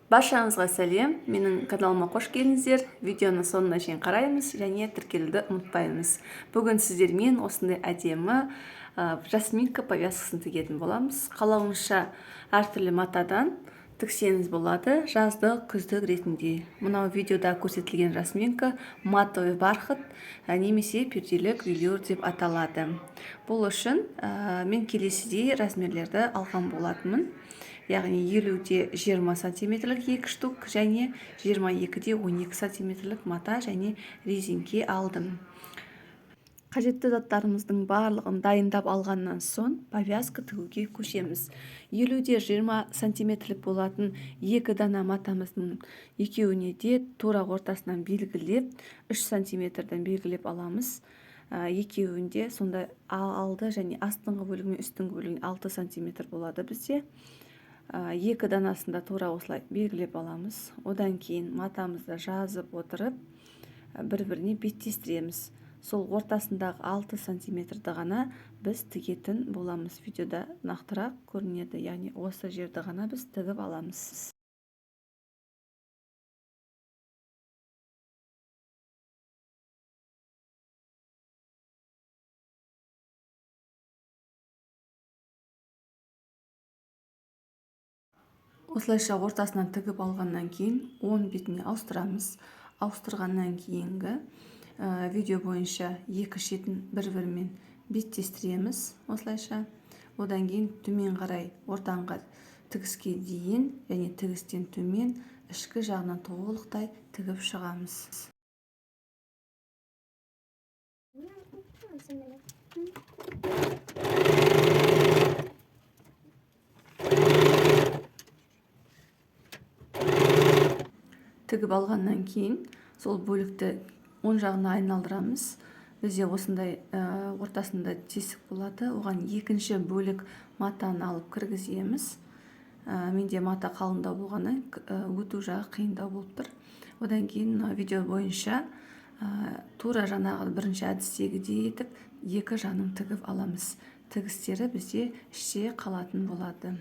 Баршаңызға сәлем, менің каналыма қош келдіңіздер. Видеоны соңына шейін қараймыз және тіркелуді ұмытпаймыз. Бүгін сіздермен осындай әдемі жасминка повязкасын тігетін боламыз. Қалауыңызша әртүрлі матадан тіксеңіз болады, жаздық, күздік ретінде. Мынау видеода көрсетілген жасминка матовый бархат немесе перделік велюр деп аталады. Бұл үшін мен келесідей размерлерді алған болатынмын. Яғни 50-де 20 сантиметрлік 2 штук және 22-де 12 сантиметрлік мата және резинке алдым. Қажетті заттарымыздың барлығын дайындап алғаннан соң повязка тігуге көшеміз. 50-де 20 сантиметрлік болатын 2 дана матамыздың екеуіне де тура ортасынан белгілеп, 3 сантиметрден белгілеп аламыз. Екеуінде сонда алды және астыңғы бөлігі мен үстіңгі бөлігі 6 сантиметр болады бізде. 2 данасында тура осылай белгілеп аламыз. Одан кейін матамызды жазып отырып, бір-біріне беттестіреміз. Сол ортасындағы 6 сантиметрді ғана біз тігетін боламыз. Видеода нақтырақ көрінеді, яғни осы жерді ғана біз тігіп аламыз. Осылайша ортасынан тігіп алғаннан кейін оң бетіне ауыстырамыз. Ауыстырғаннан кейінгі видео бойынша екі шетін бір-бірімен беттестіреміз осылайша. Одан кейін төмен қарай ортаңғы тігіске дейін және тігістен төмен ішкі жағынан толықтай тігіп шығамыз. Тігіп алғаннан кейін сол бөлікті оң жағына айналдырамыз. Бізде осындай ортасында тесік болады. Оған екінші бөлік матаны алып кіргіземіз. Менде мата қалыңдау болғаннан, өту жағы қиындау болып тұр. Одан кейін мына видео бойынша тура жаңағы бірінші әдістегідей етіп екі жанын тігіп аламыз. Тігістері бізде іште қалатын болады.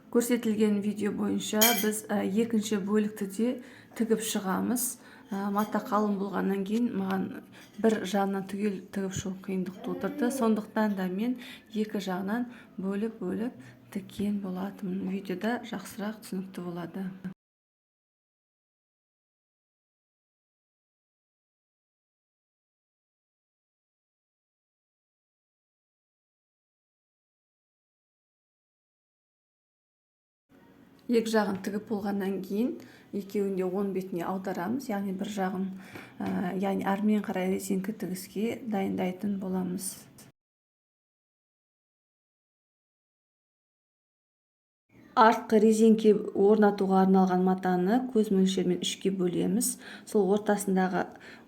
Көрсетілген видео бойынша біз екінші бөлікті де тігіп шығамыз. Мата қалың болғаннан кейін маған бір жағынан түгел тігіп шығу қиындық тудырды. Сондықтан да мен екі жағынан бөліп-бөліп тіккен болатынмын. Видеода жақсырақ түсінікті болады. Екі жағын тігіп болғаннан кейін екеуін де оң бетіне аударамыз, яғни бір жағын яғни әрмен қарай резинка тігіске дайындайтын боламыз. Артқы резинке орнатуға арналған матаны көз мөлшерімен үшке бөлеміз. Сол ортасындағы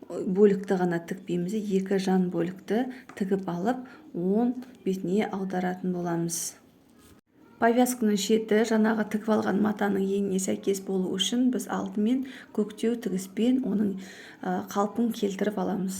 бөлікті ғана тікпейміз, екі жан бөлікті тігіп алып, оң бетіне аударатын боламыз. Повязканың шеті жаңағы тігіп алған матаның еніне сәйкес болу үшін біз алдымен көктеу тігіспен оның қалпын келтіріп аламыз.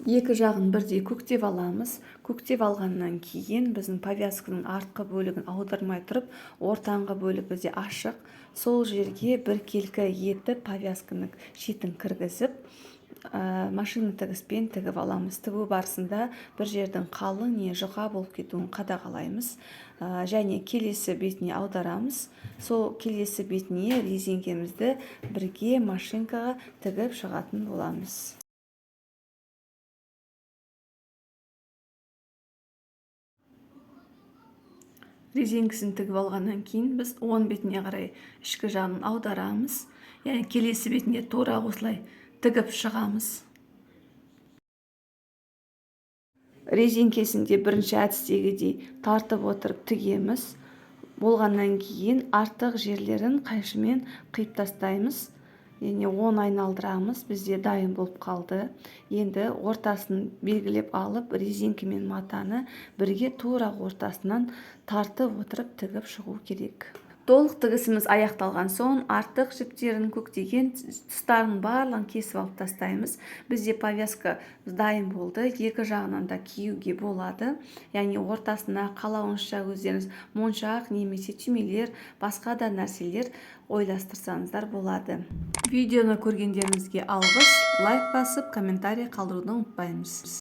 Екі жағын бірдей көктеп аламыз. Көктеп алғаннан кейін біздің повязканың артқы бөлігін аудармай тұрып, ортаңғы бөлік бізде ашық. Сол жерге біркелкі етіп повязканың шетін кіргізіп, машина тігіспен тігіп аламыз. Тігу барысында бір жердің қалың не жұқа болып кетуін қадағалаймыз. Және келесі бетіне аударамыз. Сол келесі бетіне резинкемізді бірге машинкаға тігіп шығатын боламыз. Резинкесін тігіп алғаннан кейін біз оң бетіне қарай ішкі жағын аударамыз. Яғни келесі бетіне тура осылай тігіп шығамыз. Резинкесін де бірінші әдістегідей тартып отырып тігеміз. Болғаннан кейін артық жерлерін қайшымен қиып тастаймыз. Яғни оң айналдырамыз, бізде дайын болып қалды. Енді ортасын белгілеп алып, резинка мен матаны бірге тура ортасынан тартып отырып тігіп шығу керек. Толық тігісіміз аяқталған соң, артық жіптерін, көктеген тұстарын барлығын кесіп алып тастаймыз. Бізде повязка дайын болды. Екі жағынан да киюге болады, яғни ортасына қалауыңызша өздеріңіз моншақ немесе түймелер, басқа да нәрселер ойластырсаңыздар болады. Видеоны көргендеріңізге алғыс. Лайк басып, комментарий қалдыруды ұмытпаймыз.